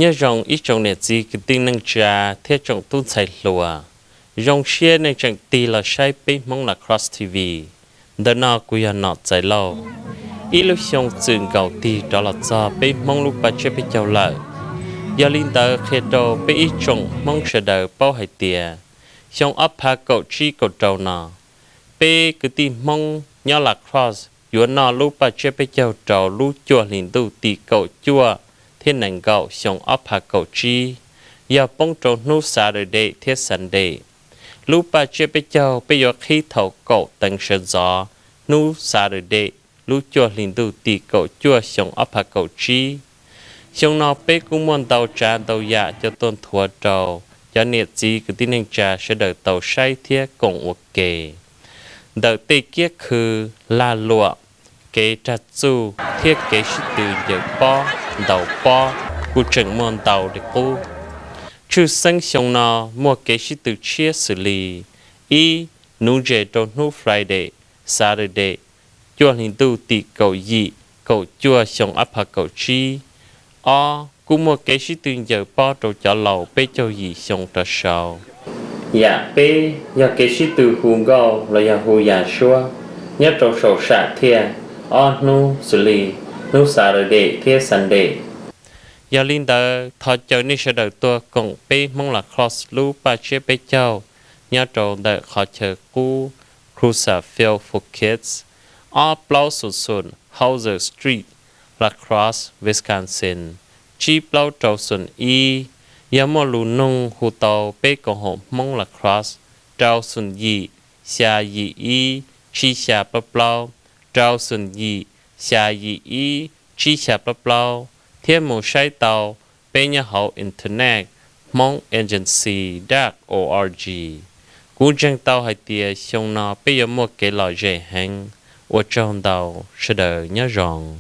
Nyob zoo ib tsoom niam txiv kwv tij neej tsa thiab tsoom tub ntxhais hluas, zoo siab nej tseem tig los saib peb Hmoob Lacrosse T V. Ntawm no kuv yog Nom Txais Lauj. Ib lub xyoo txwm nkaus tig rov los txog peb Hmoob lub paj tsiab peb caug lawm. Yog li ntawd qhia rau peb ib tsoom Hmoob sawv daws paub hais tias xyoo ob phav kaum tsib kaum rau no, peb kwv tij Hmoob nyob Lacrosse yuav noj lub paj tsiab peb caug rau lub cuaj hlis ntuj tim kaum cuaj thiab nees nkaum xyoo ob phav kaum tsib, yog poob rau hnub Saturday thiab Sunday. Lub paj tsiab peb caug peb yuav qhib thaum kaum teev sawv ntxov hnub Saturday lub cuaj hlis ntuj tim kaum cuaj xyoo ob phav kaum tsib. Xyoo no peb kuj muaj ntau tsav ntau yam coj tuaj nthuav rau cov niam txiv kwv tij neej tsa sawv daws tau saib thiab koom ua ke. Ntawm tej kiab khw, lag luam, kev rag txuj thiab kev sib tw ncaws pob ntaus pob kuj tseem muaj ntau li qub. Tshwj xeeb xyoo no muaj kev sib tw tshiab xws li: ib, nuv ntses rau hnub Friday, Saturday, cuaj hlis ntuj tim kaum yim, kaum cuaj xyoo ob phav kaum tsib. Ob, kuj muaj kev sib tw ncaws pob rau cov laus peb caug yim xyoo rov saud. Yam peb yog kev sib tw hu nkauj los yog hu yam suab nyob rau saum sam thiaj ob hnub xws li hnub Saturday thiab Sunday. Yog li ntawd thov caw nej sawv daws tuaj koom peb Hmoob Lacrosse lub paj tsiab peb caug nyob rau ntawm qhov chaw qub Cruza Field for Kids, ob plaub xoom xoom Hauser Street, Lacrosse, Wisconsin, tsib plaub rau xoom ib. Yog muaj lus nug hu tau peb koom haum Hmoob Lacrosse rau xoom yim, xya yim ib, tsib xya plaub plaub, rau xoom yim, xya yim ib, tsib xya plaub plaub, thiab mus saib tau peb nyob hauv internet hmoob agency dot org. Kuv ntseeg tau hais tias xyoo no peb yuav muaj kev lom zem heev. Ua tsaug ntau sawv daws nyob zoo.